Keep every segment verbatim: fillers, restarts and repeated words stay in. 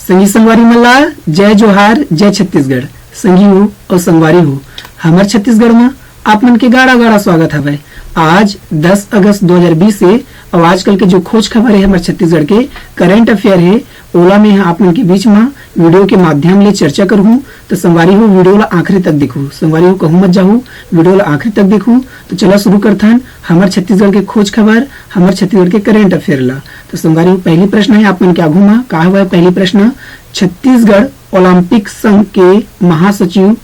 संगी संगवारी मन ला जय जोहार, जय छत्तीसगढ़। संगी हो अउ संगवारी हो, हमर छत्तीसगढ़ म आप मन के गाड़ा गाड़ा स्वागत हवय। आज दस अगस्त दो हज़ार बीस हे अउ आजकल के जो खोज खबर हे हमर छत्तीसगढ़ के, करंट अफेयर हे, ओला मैं ह आप मन के बीच म वीडियो के माध्यम ले चर्चा करहूं। त संगवारी हो, वीडियो ला आखिरी तक देखहू। संगवारी हो, कहूं मत जाहू, वीडियो ला आखिरी तक देखहू। त चला शुरू करथन हमर छत्तीसगढ़ के खोज खबर, हमर छत्तीसगढ़ के करंट अफेयर ला। त संगवारी हो, पहली प्रश्न हे आप मन के आगू म, का हवय पहली प्रश्न? छत्तीसगढ़ ओलंपिक संघ के महासचिव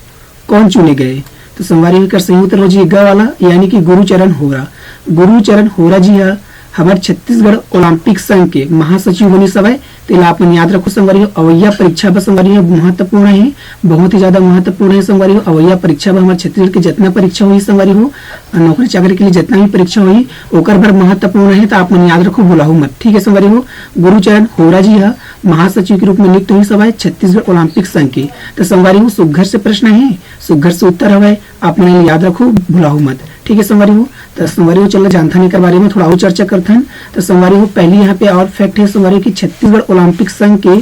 कौन चुने गए? त संगवारी हो, एकर सही उत्तर हो जी ग वाला, यानी कि गुरुचरण होरा। गुरुचरण होरा जी ह हमर छत्तीसगढ़ ओलंपिक संघ के महासचिव बनिस हवय। तेला आप मन याद रखो संगवारी हो, अवइया परीक्षा बर संगवारी हो महत्वपूर्ण हे, बहुत ही ज्यादा महत्वपूर्ण हे संगवारी हो। अवइया परीक्षा बर हमर छत्तीसगढ़ के जितना परीक्षा होही संगवारी हो, नौकरी चाकरी के लिए जितना भी परीक्षा होही, ओकर बर महत्वपूर्ण हे, त आप मन याद रखो, भुलाहू मत। ठीक है संगवारी हो, गुरुचरण होरा जी ह महासचिव के रूप में नियुक्त होइस हवय छत्तीसगढ़ ओलंपिक संघ के। त संगवारी हो, सुग्घर से प्रश्न हे, सुग्घर से उत्तर हवय, आप मन याद रखो, भुलाहू मत। ठीक है संगवारी हो, त संगवारी हो, चलो जानथन एकर बारे में थोड़ा और चर्चा करथन। त संगवारी हो, पहली यहाँ पे और फैक्ट है संगवारी हो कि छत्तीसगढ़ ओलंपिक संघ के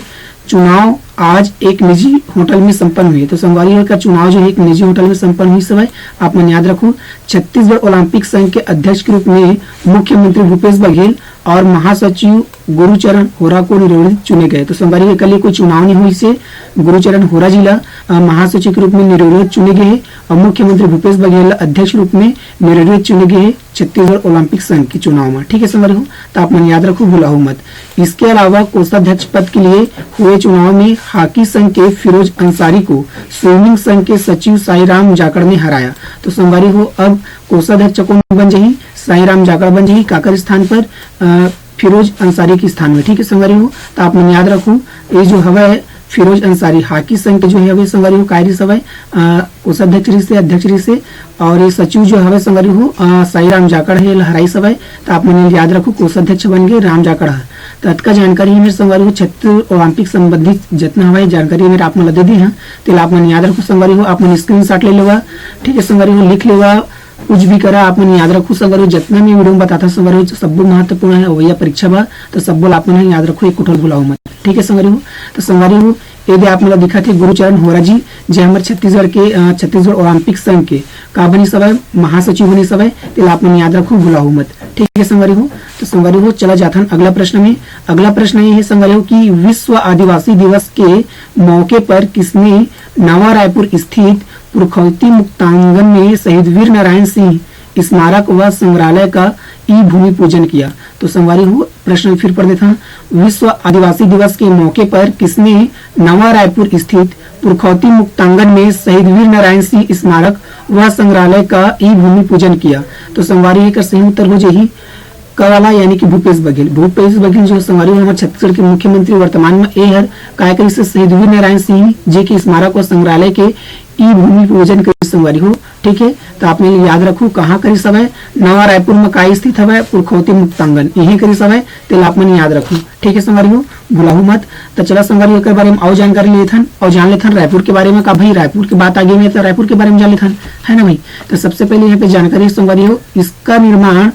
चुनाव आज एक निजी होटल में संपन्न हुई। तो संगवारी हो, एकर चुनाव जो है एक निजी होटल में संपन्न हुई हवय। आप मन याद रखो, छत्तीसगढ़ ओलंपिक संघ के अध्यक्ष के रूप में मुख्यमंत्री भूपेश बघेल और महासचिव गुरुचरण होरा को निर्विरोध चुने गए। तो संगवारी हो, एकर लिए कोई चुनाव नहीं हुई से गुरुचरण होरा जी ला अ, महासचिव के रूप में निर्विरोध चुने गए हे और मुख्यमंत्री भूपेश बघेल ला अध्यक्ष रूप में निर्विरोध चुने गए हे छत्तीसगढ़ ओलंपिक संघ के चुनाव में। ठीक है संगवारी हो, तो आप मन याद रखो, भुलाहू मत। इसके अलावा कोषाध्यक्ष पद के लिए हुए चुनाव में हॉकी संघ के फिरोज अंसारी को स्विमिंग संघ के सचिव साईराम जाकड़ ने हराया। तो संगवारी हो, अब कोषाध्यक्ष कौन बन जाही? साईराम जाकड़ बन जाही। काकर स्थान पर? अ, फिरोज अंसारी के स्थान में। ठीक है संगवारी हो, तो आप मन याद रखो, ये जो हवय फिरोज अंसारी हॉकी संघ के जो हवय संगवारी हो, काय रिहिस हवय, अ, कोषाध्यक्ष रिहिस हे, अध्यक्ष रिहिस हे, और ये सचिव जो हवय संगवारी हो, अ, साईराम जाकड़ हे, एला हराइस हवय। तो आप मन याद रखो, कोषाध्यक्ष बन गए राम जाकड़ ह। तो अतका जानकारी हे मेरे संगवारी हो, छत्तीसगढ़ ओलंपिक संबंधित जितना हवय जानकारी मेरे आप मन ला दे दे हन, तेला आप मन याद रखो संगवारी हो, आप मन स्क्रीनशॉट ले लेवा। ठीक है संगवारी हो, लिख लेवा, कुछ भी करा, आप मन याद रखो संगवारी हो, जितना मैं वीडियो में बताता संगवारी हो, सब्बो महत्वपूर्ण है, अवइया परीक्षा बा, तो सब्बो ला आप मन याद रखो, एक कुठल भुलाओ मत। ठीक है संगवारी हो, तो संगवारी हो, ये दे आप मन ला दिखत हे गुरुचरण होरा जी, जे हमर छत्तीसगढ़ के, अ, छत्तीसगढ़ ओलंपिक संघ के का बनिस हवय, महासचिव बनिस हवय, तेला आप मन याद रखो, भुलाओ मत। ठीक है संगवारी हो, तो संगवारी हो, चला जाथन अगला प्रश्न में। अगला प्रश्न ये है संगवारी हो कि विश्व आदिवासी दिवस के मौके पर किसने नवा रायपुर स्थित पुरखौती मुक्तांगन में शहीद वीर नारायण सिंह स्मारक व संग्रहालय का ई भूमि पूजन किया? तो संगवारी हो, प्रश्न फिर पढ़ देता हूँ। विश्व आदिवासी दिवस के मौके पर किसने नवा रायपुर स्थित पुरखौती मुक्तांगन में शहीद वीर नारायण सिंह स्मारक व संग्रहालय का ई भूमि पूजन किया? तो संगवारी, एकर सही उत्तर हो जाही क वाला, यानी कि भूपेश बघेल। भूपेश बघेल जो संगवारी हो, हमर छत्तीसगढ़ के मुख्यमंत्री वर्तमान में, ए हर काय करिस, शहीद वीर नारायण सिंह जी के स्मारक व संग्रहालय के ई भूमि पूजन करिस संगवारी हो। ठीक है, तो आप मन याद रखू, कहाँ करिस हवय, नवा रायपुर में का स्थित हवय, पुरखौती मुक्तांगन, इहे करिस हवय, तेला आप मन याद रखू। ठीक है संगवारी हो, भुलाहू मत। तो चला संगवारी हो, एकर बारे में अउ जानकारी लेथन, अउ जान लेथन रायपुर के बारे में। का भाई, रायपुर के बात आगे में, तो रायपुर के बारे में जान लेथन, है ना भाई? तो सबसे पहले यहाँ पे जानकारी संगवारी हो, इसका निर्माण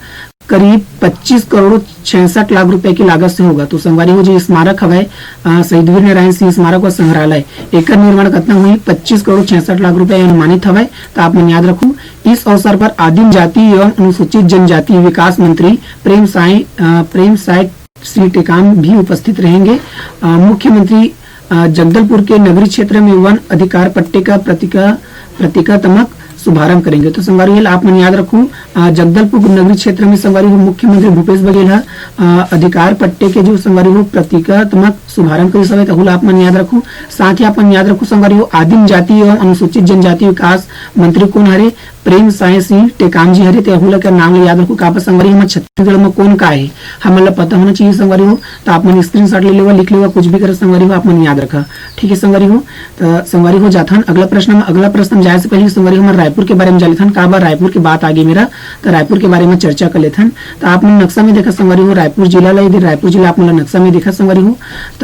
करीब पच्चीस करोड़ छियासठ लाख रुपए की लागत से होगा। तो संगवारी हो, जो स्मारक हवय, अ, शहीद वीर नारायण सिंह स्मारक और संग्रहालय, एकर निर्माण कितना हुई? पच्चीस करोड़ छियासठ लाख रुपए अनुमानित हवय। तो आप मन याद रखू, इस अवसर पर आदिम जाति एवं अनुसूचित जनजाति विकास मंत्री प्रेम साय, अ, प्रेम साय सिंह टेकाम भी उपस्थित रहेंगे। अ, मुख्यमंत्री, अ, जगदलपुर के नगरी क्षेत्र में वन अधिकार पट्टे का प्रतीका-, प्रतीकात्मक शुभारंभ करेंगे। तो संगवारी हो, आप मन याद रखू, अ, जगदलपुर नगरी क्षेत्र में संगवारी हो, मुख्यमंत्री भूपेश बघेल ह, अ, अधिकार पट्टे के जो संगवारी हो, प्रतीकात्मक शुभारंभ करिस हवय, तहू ला आप मन याद रखू। साथ ही आप मन याद रखू संगवारी हो, आदिम जाति एवं अनुसूचित जनजाति विकास मंत्री कोन हरे? प्रेम साय सिंह टेकाम जी हरे। ते अहू ला के नाम ले याद रखू, काबर संगवारी, हमर छत्तीसगढ़ में कौन का है, हमन ला पता होना चाहिए संगवारी हो। तो आप मन स्क्रीनशॉट ले लेवा, लिख लेवा, कुछ भी करे संगवारी हो, आप मन याद रखा। ठीक है संगवारी हो, तो संगवारी हो जाथन अगला प्रश्न में। अगला प्रश्न में जाए से पहले संगवारी हो, हमन रायपुर के बारे में जान लेथन, काबर रायपुर के बात आगे मेरा, तो रायपुर के बारे में चर्चा कर लेथन। तो आप मन नक्शा में देखा संगवारी हो, रायपुर जिला ला, इधर रायपुर जिला आप मन ला नक्शा में देखा संगवारी हो।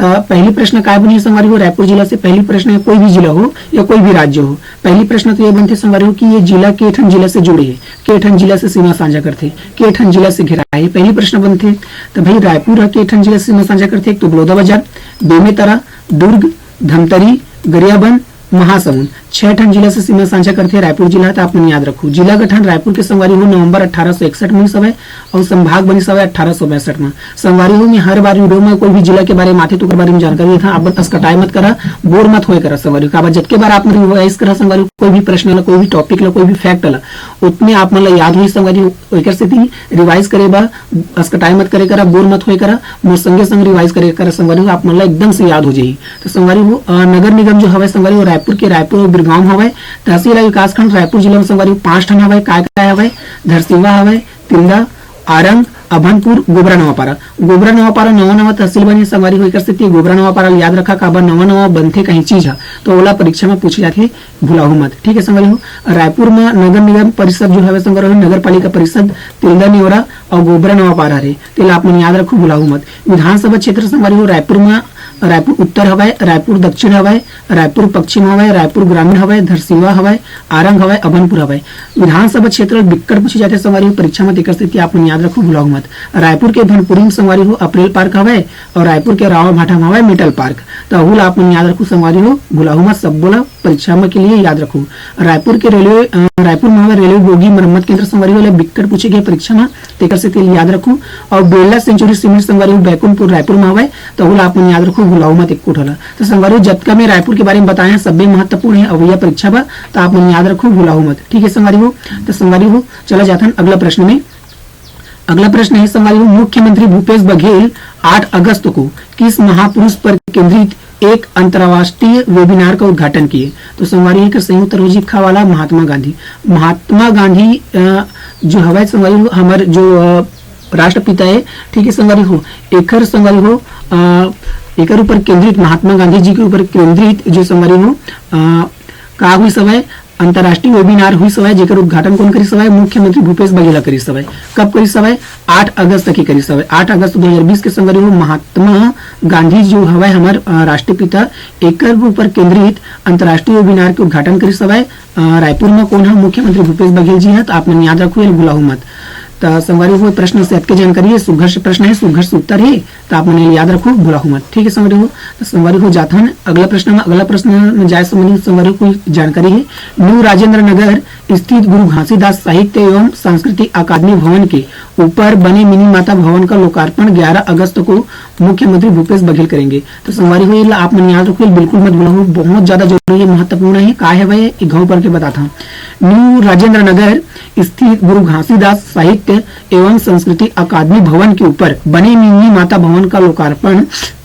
तो पहली प्रश्न काय बनी संगवारी हो, रायपुर जिला से पहली प्रश्न है, कोई भी जिला हो या कोई भी राज्य हो, पहली प्रश्न तो ये बनथे संगवारी हो कि ये जिला के ठन जिला से जुड़े हे, के ठन जिला से सीमा साझा करथे, के ठन जिला से घिरा हे, पहली प्रश्न बनथे। तो भाई, रायपुर ह के ठन जिला से सीमा साझा करथे? एक तो बलौदाबाजार, बेमेतरा, दुर्ग, धमतरी, गरियाबंद, महासमुंद, छह ठन जिला से सीमा साझा करथे रायपुर जिला, त आप मन याद रखू। जिला गठन रायपुर के संगवारी हो नवंबर अठारह सौ इकसठ में होइस हवय अउ संभाग बनिस हवय अठारह सौ बासठ में। संगवारी हो, मैं हर बार वीडियो में कोई भी जिला के बारे में आथे, तो ओकर बारे में जानकारी देथन। आप मन असकटाए मत करा, बोर मत होए करा संगवारी हो। काबर जतके बार आप मन रिवाइज करा संगवारी हो, कोई भी प्रश्न ला, कोई भी टॉपिक ला, कोई भी फैक्ट ला, उतने आप मन ला याद होही संगवारी हो। एकर सेती रिवाइज करे बर असकटाए मत करे करा, बोर मत होए करा, मोर संगे संग रिवाइज करे करा संगवारी हो, आप मन ला एकदम से याद हो जाही। तो संगवारी हो, अ, नगर निगम जो हवय संगवारी हो, रायपुर के रायपुर अउ बिरगांव हवय। तहसील अउ विकासखंड रायपुर जिला में संगवारी हो पांच ठन हवय। काय काय हवय? धरसीवा हवय, तिल्दा, आरंग, अभनपुर, गोबरा नवापारा। गोबरा नवापारा नवा नवा तहसील बने संगवारी हो, एकर सेती गोबरा नवापारा ल याद रखा, काबर नवा नवा बनथे कहीं चीज ह, तो ओला परीक्षा में पूछे जाथे, भुलाहू मत। ठीक है संगवारी हो, रायपुर में नगर निगम परिषद जो हवे संगवारी हो, नगर पालिका परिषद, तिल्दा नेवरा अउ गोबरा नवापारा हरे, तेला आप मन याद रखू, भुलाहू मत। विधानसभा क्षेत्र संगवारी हो, रायपुर में, रायपुर उत्तर हवय, रायपुर दक्षिण हवय, रायपुर पश्चिम हवय, रायपुर ग्रामीण हवय, धरसीवा हवय, आरंग हवय, अभनपुर हवय। विधानसभा क्षेत्र बिक्कट पूछे जाथे संगवारी हो परीक्षा में, तेकर सेती आप मन याद रखू, भुलाहू मत। रायपुर के भनपुरी में संगवारी हो अप्रैल पार्क हवय अउ रायपुर के रावा भाटा में हवय मेटल पार्क। त अहू ला आप मन याद रखू संगवारी हो, भुलाहू मत, सब्बो ला परीक्षा में के लिए याद रखू। रायपुर के रेलवे, अ, रायपुर में हवय रेलवे बोगी मरम्मत केंद्र संगवारी हो, ले बिक्कट पूछे गए परीक्षा में, तेकर सेती याद रखू। अउ बिरला सेंचुरी सीमेंट संगवारी हो बैकुंठपुर रायपुर में हवय, त ओला आप मन याद रखू, भुलाहू मत एक्को ठो ला। तो संगवारी हो, जतका मैं रायपुर के बारे में बताए हंव, सब्बे महत्वपूर्ण हे अवइया परीक्षा बर, त आप मन याद रखू, भुलाहू मत। ठीक है संगवारी हो, तो संगवारी हो, चला जाथन अगला प्रश्न में। अगला प्रश्न है संगवारी हो, मुख्यमंत्री भूपेश बघेल आठ अगस्त को किस महापुरुष पर केंद्रित एक अंतर्राष्ट्रीय वेबिनार का उद्घाटन किए? तो संगवारी हो, एकर सही उत्तर हो जी ख वाला, महात्मा गांधी। महात्मा गांधी, अ, जो हवय संगवारी हो, हमर जो, अ, राष्ट्रपिता है, ठीक है संगवारी हो, एकर संगवारी हो, अ, एकर ऊपर केंद्रित, महात्मा गांधी जी के ऊपर केंद्रित जो संगवारी हो, अ, का हुई सवय, अंतर्राष्ट्रीय वेबिनार हुई सवय, जेकर उद्घाटन कौन करी सवय? मुख्यमंत्री भूपेश बघेल करी सवय। कब करी सवय? आठ अगस्त के करी सवय। आठ अगस्त दो हज़ार बीस के संगवारी हो, महात्मा गांधी जो हवय हमर, अ, राष्ट्रपिता, एकर ऊपर केंद्रित अंतर्राष्ट्रीय वेबिनार के उद्घाटन करी सवय। अ, रायपुर में कौन है? मुख्यमंत्री भूपेश बघेल जी है, तो आप मन याद रखू, एला भुलाहू मत। त संगवारी हो, प्रश्न से अतके जानकारी है, सुघर से प्रश्न है, सुघर से उत्तर है, त आप मन एला याद रखू, भुलाहू मत। ठीक है संगवारी हो, त संगवारी हो जाथन अगला प्रश्न में। अगला प्रश्न में जाए संबंधित संगवारी हो कोई जानकारी है, न्यू राजेंद्र नगर स्थित गुरु घासीदास साहित्य एवं सांस्कृतिक अकादमी भवन के ऊपर बने मिनी माता भवन का लोकार्पण ग्यारह अगस्त को मुख्यमंत्री भूपेश बघेल करेंगे। तो संगवारी हो, एला आप मन याद रखू, बिल्कुल मत भुलाहू, बहुत ज्यादा जरूरी है, महत्वपूर्ण है। का है भाई, ये घाव पढ़ के बताता हूँ। न्यू राजेंद्र नगर स्थित गुरु घासीदास साहित्य एवं संस्कृति अकादमी भवन के ऊपर बने मिनी माता भवन का लोकार्पण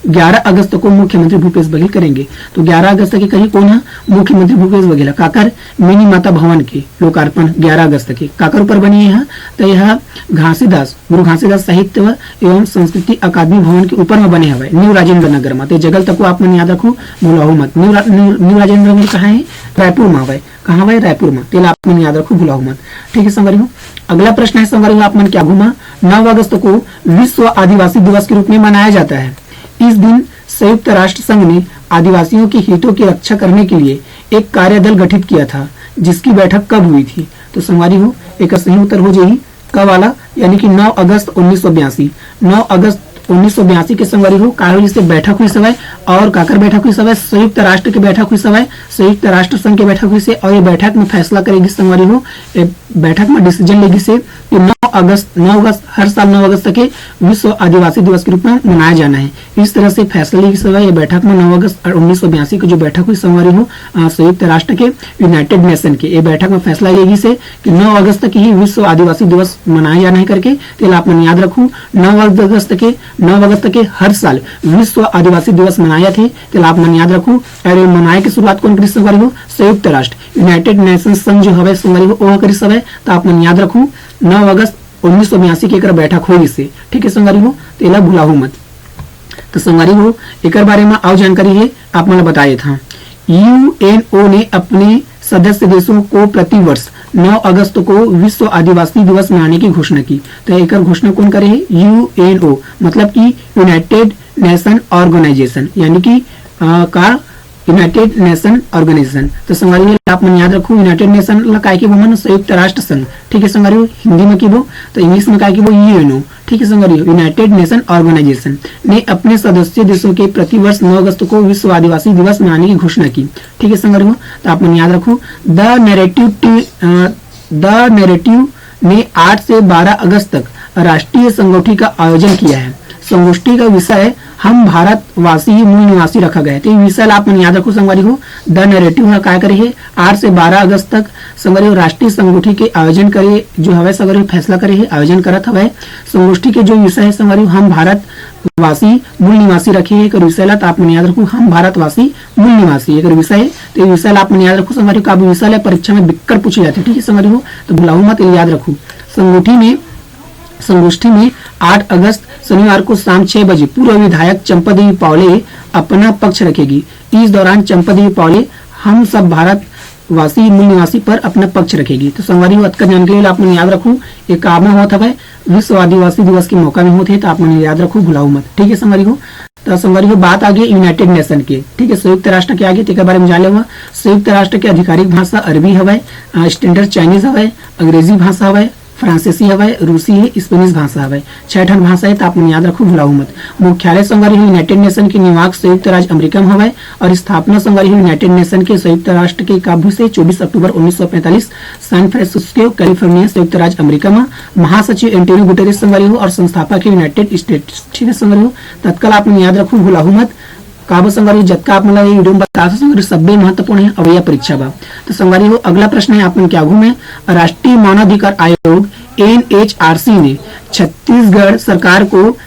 ग्यारह अगस्त को मुख्यमंत्री भूपेश बघेल करेंगे। तो ग्यारह अगस्त के कही कौन है? मुख्यमंत्री भूपेश बघेल। काकर? मिनी माता भवन के लोकार्पण ग्यारह अगस्त के। काकर ऊपर बने है? तो यह घासीदास, गुरु घासीदास साहित्य एवं संस्कृति अकादमी भवन के ऊपर में बने हवय, न्यू राजेंद्र नगर में। तो जगह तक आप मन याद रखू, भुलाहू मत। न्यू रा-, न्यू, न्यू राजेंद्र नगर कहाँ है? रायपुर में हवय। कहाँ हवय? रायपुर में। तेला आप मन याद रखू, भुलाहू मत। ठीक है संगवारी हो, अगला प्रश्न है संगवारी हो, आप मन के आगू में, नौ अगस्त को विश्व आदिवासी दिवस के रूप में मनाया जाता है। इस दिन संयुक्त राष्ट्र संघ ने आदिवासियों के हितों की रक्षा करने के लिए एक कार्यदल गठित किया था, जिसकी बैठक कब हुई थी? तो संगवारी हो, एक सही उत्तर हो जाही क वाला, यानी कि नौ अगस्त उन्नीस सौ बयासी। नौ अगस्त उन्नीस सौ बयासी के संगवारी हो, का होइस हे? बैठक हुई सवय। और काकर बैठक हुई सवय? संयुक्त राष्ट्र के बैठक हुई सवय, संयुक्त राष्ट्र संघ के बैठक हुई से। और ये बैठक में फैसला करे गिस संगवारी हो, ये बैठक में डिसीजन ले गिस हे कि नौ अगस्त, नौ अगस्त, हर साल नौ अगस्त के विश्व आदिवासी दिवस के रूप में मनाया जाना है। इस तरह से फैसला ले गिस हे। ये बैठक में नौ अगस्त उन्नीस सौ बयासी को जो बैठक हुई संगवारी हो, अ, संयुक्त राष्ट्र के, यूनाइटेड नेशन के, ये बैठक में फैसला ले गिस हे कि नौ अगस्त के ही विश्व आदिवासी दिवस मनाया जाना है करके। तेला आप मन याद रखू, नौ अगस्त के, नौ अगस्त के हर साल विश्व आदिवासी दिवस मनाया जाथे। तेला आप मन याद रखू। और ये मनाए के शुरुआत कौन करिस संगवारी हो? संयुक्त राष्ट्र, यूनाइटेड नेशन संघ जो हवय संगवारी हो, ओह करिस हवय। तो आप मन याद रखू, नौ अगस्त उन्नीस सौ बयासी के एकर बैठक होइस हे। ठीक है संगवारी हो, तेला भुलाहू मत। तो संगवारी हो, एकर बारे में और जानकारी है, आप मन ला बताए था। यूएनओ ने अपने सदस्य देशों को प्रतिवर्ष नौ अगस्त को विश्व आदिवासी दिवस मनाने की घोषणा की। तो एकर घोषणा कौन करे है? यूएनओ, मतलब कि यूनाइटेड नेशन ऑर्गेनाइजेशन, यानी कि, अ, का United Nation Organization। तो संगवारी हो, आप मन याद रखो, यूनाइटेड नेशन ला काय कहिबो हमन? संयुक्त राष्ट्र संघ। ठीक है संगवारी हो, हिंदी में कहिबो तो इंग्लिश में काय कहिबो? यूएनओ। ठीक है संगवारी हो, यूनाइटेड नेशन ऑर्गेनाइजेशन ने अपने सदस्य देशों के प्रतिवर्ष नौ अगस्त को विश्व आदिवासी दिवस मनाने की घोषणा की। ठीक है संगवारी हो, तो आप मन याद रखो, the narrative T the narrative ने आठ से बारह अगस्त तक राष्ट्रीय संगोष्ठी का आयोजन किया है। संगोष्ठी का विषय हम भारतवासी मूल निवासी रखा गया है। तो ये विषय ला आप मन याद रखो संगवारी हो, द नैरेटिव ह काय करे हे, आठ से बारह अगस्त तक संगवारी हो राष्ट्रीय संगोष्ठी के आयोजन करे जो हवय संगवारी हो, फैसला करे हे, आयोजन करत हवय। संगोष्ठी के जो विषय है संगवारी हो, हम भारतवासी मूल निवासी रखे हे, एकर विषय ला तो आप मन याद रखो, हम भारतवासी मूल निवासी एकर विषय है। तो ये विषय ला आप मन याद रखो संगवारी हो, काबर विषय ला परीक्षा में बिक्कट पूछे जाथे। ठीक है संगवारी हो, तो भुलाहू मत, ये याद रखो। संगोष्ठी में संगोष्ठी में आठ अगस्त शनिवार को शाम छह बजे पूर्व विधायक चंपा देवी पावले अपना पक्ष रखेगी। इस दौरान चंपा देवी पावले हम सब भारतवासी मूल निवासी पर अपना पक्ष रखेगी। तो संगवारी हो, अतका जानकारी ला आप मन याद रखू, ये कामा होत हवय, विश्व आदिवासी दिवस के मौका में होथे, तो आप मन याद रखू, भुलाऊ मत। ठीक है संगवारी हो, तो संगवारी हो, बात आगे यूनाइटेड नेशन के, ठीक है, संयुक्त राष्ट्र के आगे, तेकर बारे में जान लेवा। संयुक्त राष्ट्र के आधिकारिक भाषा अरबी हवय, स्टैंडर्ड चाइनीज हवय, अंग्रेजी भाषा हवय, फ्रांसीसी हवय, रूसी हे, स्पेनिश भाषा हवय। छह ठन भाषा हे, त आप मन याद रखू, भुलाहू मत। मुख्यालय संगवारी हो यूनाइटेड नेशन के न्यूयॉर्क, संयुक्त राज्य अमेरिका में हवय, और स्थापना संगवारी हो यूनाइटेड नेशन के संयुक्त राष्ट्र के काबू से चौबीस अक्टूबर उन्नीस सौ पैंतालीस, सैन फ्रांसिस्को, कैलिफोर्निया, संयुक्त राज्य अमेरिका में। महासचिव एंटोनियो गुटेरेस संगवारी हो और संस्थापक हे यूनाइटेड स्टेट्स। ठीक है संगवारी हो, तत्काल आप मन याद रखू, भुलाहू मत। काबर संगवारी हो, जतका आप मन ला ये वीडियो में बताथों संगवारी हो, सब्बे महत्वपूर्ण हे अवइया परीक्षा बर। तो संगवारी हो, अगला प्रश्न हे आप मन के आगू में, राष्ट्रीय मानवाधिकार आयोग, एनएचआरसी, ने छत्तीसगढ़ सरकार को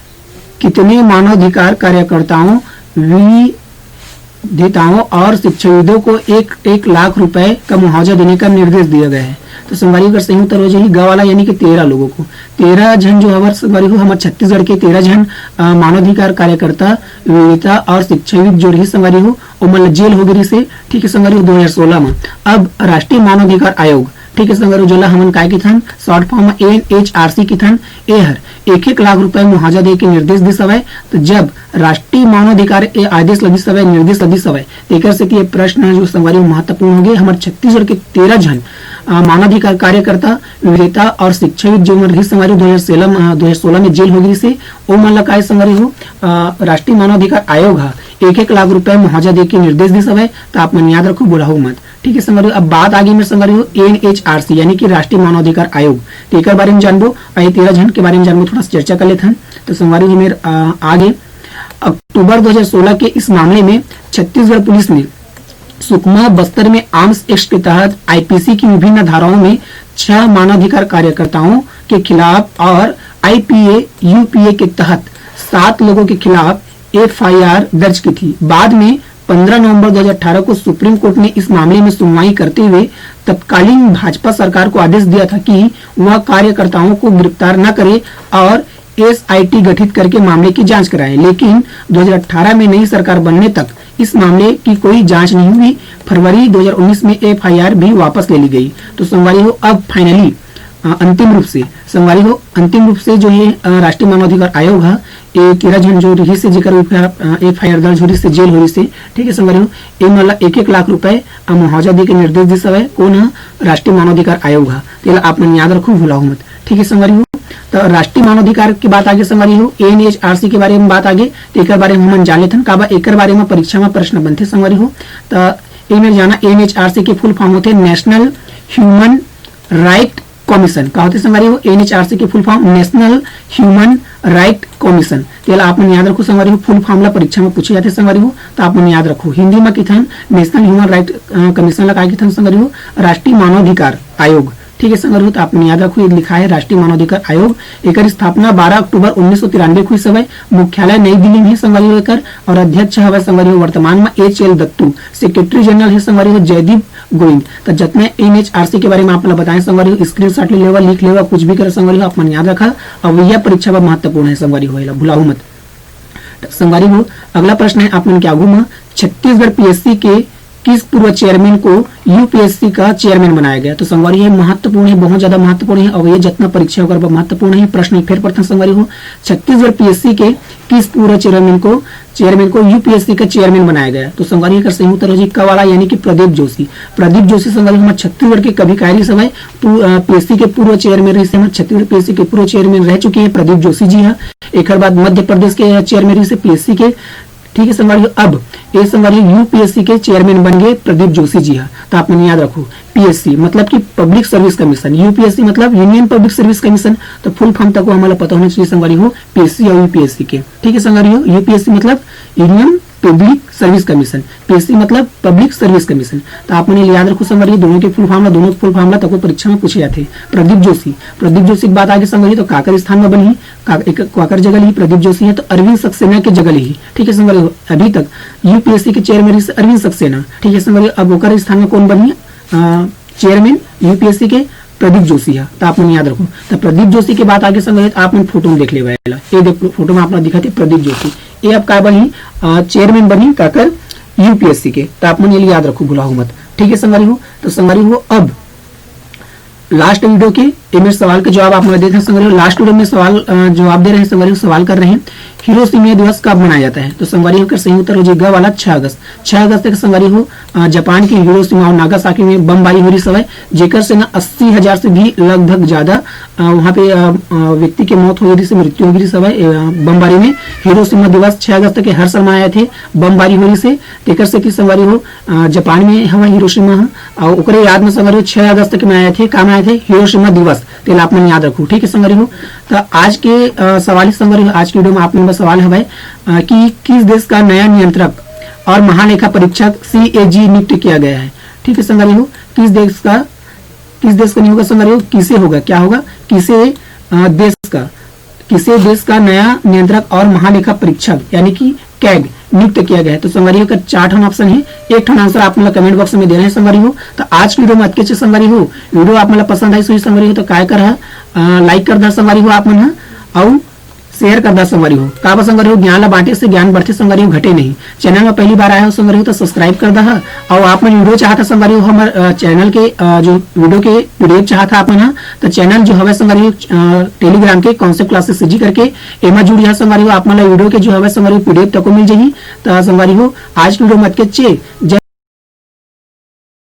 कितने मानवाधिकार कार्यकर्ताओं, विधेताओं और शिक्षाविदों को एक एक लाख रुपए का मुआवजा देने का निर्देश दिया गया है? तो संगवारी हो, एकर सही उत्तर हो जाही ग वाला, यानी कि तेरह लोगों को। तेरह झन जो हवर संगवारी हो, हमर छत्तीसगढ़ के तेरह झन, अ, मानवाधिकार कार्यकर्ता, विधेता और शिक्षाविद जो रहिस संगवारी हो, ओमन ला जेल हो गे रहिस हे, ठीक है संगवारी हो, दो हज़ार सोलह में। अब राष्ट्रीय मानवाधिकार आयोग, ठीक है संगवारी हो, जेला हमन काय किथन, शॉर्ट फॉर्म में एनएचआरसी किथन, ए हर एक एक लाख रुपए मुआवजा दे के निर्देश दिस हवय। तो जब राष्ट्रीय मानवाधिकार ए आदेश ल दिस हवय, निर्देश ल दिस हवय, तेकर सेती ये प्रश्न जो संगवारी हो महत्वपूर्ण हो गे। हमर छत्तीसगढ़ के तेरह झन, अ, मानवाधिकार कार्यकर्ता, विधेता और शिक्षाविद जो मन रहिस संगवारी हो, दो हज़ार सोलह में, अ, दो हज़ार सोलह में जेल हो गे रहिस हे, ओमन ला काय संगवारी हो, अ, राष्ट्रीय मानवाधिकार आयोग ह एक एक लाख रुपए मुआवजा दे के निर्देश दिस हवय, त आप मन याद रखू, भुलाहू मत। ठीक है संगवारी हो, अब बात आगे में संगवारी हो एनएचआरसी, यानी कि राष्ट्रीय मानवाधिकार आयोग, तो एकर बारे में जानबो, और ये तेरह झन के बारे में जानबो, थोड़ा सा चर्चा कर लेथन। तो संगवारी हो, मेर, अ, आगे अक्टूबर दो हज़ार सोलह के इस मामले में छत्तीसगढ़ पुलिस ने सुकमा बस्तर में आर्म्स एक्ट के तहत आईपीसी की विभिन्न धाराओं में छह मानवाधिकार कार्यकर्ताओं के खिलाफ और आईपीए यूपीए के तहत सात लोगों के खिलाफ एफआईआर दर्ज की थी। बाद में पन्द्रह नवंबर दो हज़ार अठारह को सुप्रीम कोर्ट ने इस मामले में सुनवाई करते हुए तत्कालीन भाजपा सरकार को आदेश दिया था कि वह कार्यकर्ताओं को गिरफ्तार न करे और एसआईटी गठित करके मामले की जांच कराए, लेकिन दो हज़ार अठारह में नई सरकार बनने तक इस मामले की कोई जांच नहीं हुई। फरवरी दो हज़ार उन्नीस में एफआईआर भी वापस ले ली गई। तो संगवारी हो, अब फाइनली, अ, अंतिम रूप से, संगवारी हो, अंतिम रूप से जो है, अ, राष्ट्रीय मानवाधिकार आयोग ह, ये तेरह झन जो रहिस हे, जेकर ऊपर, अ, एफआईआर दर्ज हो रहिस हे, जेल हो रहिस हे, ठीक है संगवारी हो, ए मन ला एक एक लाख रुपए, अ, मुआवजा दे के निर्देश दिस हवय। कौन ह? राष्ट्रीय मानवाधिकार आयोग ह। तेला आप मन याद रखू, भुलाहू मत। ठीक है संगवारी हो, तो राष्ट्रीय मानवाधिकार की बात आगे संगवारी हो, एनएचआरसी के बारे में बात आगे, तो एकर बारे में हमन जान लेथन, काबर एकर बारे में परीक्षा में प्रश्न बनथे संगवारी हो। तो एमे जाना, एनएचआरसी के फुल फॉर्म होथे नेशनल ह्यूमन राइट कमीशन। का होथे संगवारी हो? एनएचआरसी के full form national human right commission. तेला आप मन याद रखो संगवारी हो, फुल फॉर्म ला परीक्षा में पूछे जाथे संगवारी हो, तो आप मन याद रखो। हिंदी में किथन नेशनल ह्यूमन राइट, अ, कमीशन ला का किथन संगवारी हो? राष्ट्रीय मानवाधिकार आयोग। ठीक है संगवारी हो, तो आप मन याद रखो, ये लिखा है राष्ट्रीय मानवाधिकार आयोग। एकर स्थापना बारह अक्टूबर उन्नीस सौ तिरानवे को हुई हवय। मुख्यालय नई दिल्ली में हे संगवारी हो एकर, और अध्यक्ष हवय संगवारी हो वर्तमान में एच एल दत्तू, सेक्रेटरी जनरल हे संगवारी हो जयदीप गोविंद। तो जतना एनएचआरसी के बारे में आप ला बताएं संगवारी हो, स्क्रीनशॉट ले लेवा, लिख लेवा, कुछ भी करे संगवारी हो, आप मन याद रखा। अवइया परीक्षा बर महत्वपूर्ण हे संगवारी हो, एला भुलाहू मत। संगवारी हो, अगला प्रश्न हे आप मन के आगू में, छत्तीसगढ़ पीएससी के किस पूर्व चेयरमैन को यूपीएससी का चेयरमैन बनाया गया? तो संगवारी, ये महत्वपूर्ण है, बहुत ज्यादा महत्वपूर्ण है, और ये जितना परीक्षा होकर महत्वपूर्ण है। प्रश्न एक फेर पढ़थन संगवारी हो, छत्तीसगढ़ पीएससी के किस पूर्व चेयरमैन को चेयरमैन को यूपीएससी का चेयरमैन बनाया गया? तो संगवारी, एकर सही उत्तर हो जी क वाला, यानी कि प्रदीप जोशी। प्रदीप जोशी संगवारी हमर छत्तीसगढ़ के कभी कायरी समय पीएससी के पूर्व चेयरमैन रहिस, हमर छत्तीसगढ़ पीएससी के पूर्व चेयरमैन रह चुके हैं प्रदीप जोशी जी हा। एकर बाद मध्य प्रदेश के चेयरमैन रहिस पीएससी के। ठीक है संगवारी हो, अब ये संगवारी यूपीएससी के चेयरमैन बन गए प्रदीप जोशी जी हा। तो आप मन याद रखो, पीएससी मतलब कि पब्लिक सर्विस कमीशन, यूपीएससी मतलब यूनियन पब्लिक सर्विस कमीशन। तो फुल फॉर्म तक वो हमला पता होना चाहिए संगवारी हो, पीएससी और यूपीएससी के। ठीक है संगवारी हो, यूपीएससी मतलब union public service commission, PSC मतलब पब्लिक सर्विस कमीशन। तो आप मन ये याद रखो संगवारी हो, दोनों के फुल फॉर्म ला, दोनों के फुल फॉर्म ला तको परीक्षा में पूछे जाथे। प्रदीप जोशी, प्रदीप जोशी की बात आगे संगवारी हो, तो काकर स्थान में बनही, का, एक, काकर जगह लिही प्रदीप जोशी हा, तो अरविंद सक्सेना के जगह लिही। ठीक है संगवारी हो, अभी तक यूपीएससी के चेयरमैन रहिस अरविंद सक्सेना। ठीक है संगवारी हो, अब ओकर स्थान में कौन बनही? अ, चेयरमैन यूपीएससी के प्रदीप जोशी हा, तो आप मन याद रखो। तो प्रदीप जोशी के बात आगे संगवारी हो, तो आप मन फोटो में देख लेवा एला। ये देख, फोटो में आप मन दिखत हे प्रदीप जोशी। ये अब का बनही? अ, चेयरमैन बनही काकर? यूपीएससी के। तो आप मन ये याद रखो, भुलाहू मत। ठीक है संगवारी हो, तो संगवारी हो, अब लास्ट वीडियो के ये मेरे सवाल के जवाब आप मन देते हैं संगवारी हो। लास्ट वीडियो में सवाल, अ, जवाब दे रहे हैं संगवारी हो, सवाल कर रहे हैं, हिरोशिमा दिवस कब मनाया जाता है? तो संगवारी हो, एकर सही उत्तर हो जी ग वाला, छह अगस्त। छह अगस्त के संगवारी हो, अ, जापान के हिरोशिमा और नागासाकी में बमबारी हो रहिस हवय, जेकर से ना अस्सी हजार से भी लगभग ज्यादा, अ, वहाँ पे, अ, अ, व्यक्ति के मौत हो गई, से मृत्यु हो गई हवय, अ, बमबारी में। हिरोशिमा दिवस छह अगस्त के हर साल मनाए जाथे, बमबारी हो रहिस हे, तेकर सेती संगवारी हो, अ, जापान में हवय हिरोशिमा ह, अउ ओकरे याद में संगवारी हो छह अगस्त के मनाए जाथे, का मनाए जाथे? हिरोशिमा दिवस। तेला आप मन याद रखू, ठीक है संगवारी हो। तो आज के, अ, सवाल ही संगवारी हो, आज के वीडियो में आप मन बर सवाल हवय, अ, कि किस देश का नया नियंत्रक और महालेखा परीक्षक सीएजी नियुक्त किया गया है? ठीक है संगवारी हो, किस देश का, किस देश का नहीं होगा संगवारी हो, किसे होगा, क्या होगा, किसे, अ, देश का, किसे देश का नया नियंत्रक और महालेखा परीक्षक यानी कि कैग नियुक्त किया गया है? तो संगवारी हो, एकर चार ठन ऑप्शन है, एक ठन आंसर आप मन ला कमेंट बॉक्स में देना है संगवारी हो। तो आज की वीडियो में अतकेच संगवारी हो, वीडियो आप मन ला पसंद आइस होही संगवारी हो, तो काय कर हा, अ, लाइक कर दा संगवारी हो आप मन हा, अउ शेयर कर दा संगवारी हो। काबर संगवारी हो, ज्ञान ला बांटे से ज्ञान बढ़थे संगवारी हो, घटे नहीं। चैनल में पहली बार आए हो संगवारी हो, तो सब्सक्राइब कर दा हा। अउ आप मन वीडियो चाहत हा संगवारी हो, हमर, अ, चैनल के, अ, जो वीडियो के पीडीएफ चाहत हा आप मन हा, तो चैनल जो हवय संगवारी हो, अ, टेलीग्राम के कॉन्सेप्ट क्लासेस सीजी करके, एमा जुड़ जा संगवारी हो, आप मन ला वीडियो के जो हवय संगवारी हो पीडीएफ तको मिल जाही। तो संगवारी हो, आज की वीडियो में अतकेच, जय